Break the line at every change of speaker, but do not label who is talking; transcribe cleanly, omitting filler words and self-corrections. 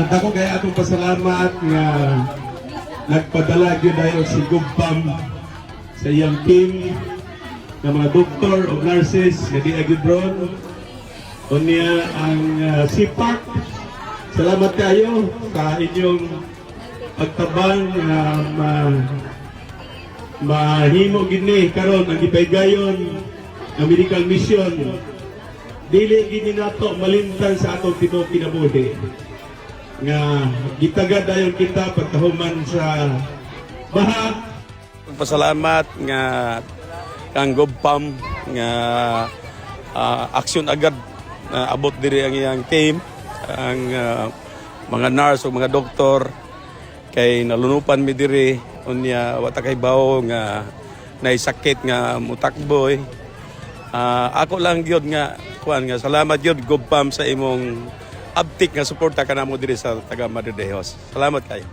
Dako kay atong pasalamat nga nagpadala gyud dayon si Gubpam sa iyang team nga mga doktor o nurses nga di gyud ron. Unya ang CPAC, salamat kayo sa inyong pagtabang nga mahimo gid ni karon ang gipahigayon nga medical mission. Dili gid ni nato malimtan sa atong tibuok kinabuhi nga gitagad dayon kita pagkahuman sa baha.
Pasalamat nga kang Gobpam nga aksyon agad na abot diri ang iyang team, ang mga nurse o mga doktor, kay nalunupan mi diri. Unya wa ta kay bawo nga nay sakit nga mutakboy. Ako lang gyud nga kuan nga salamat gyud, Gobpam, sa imong abtik nga suporta kanamo diri sa taga Madridejos. Salamat kayo.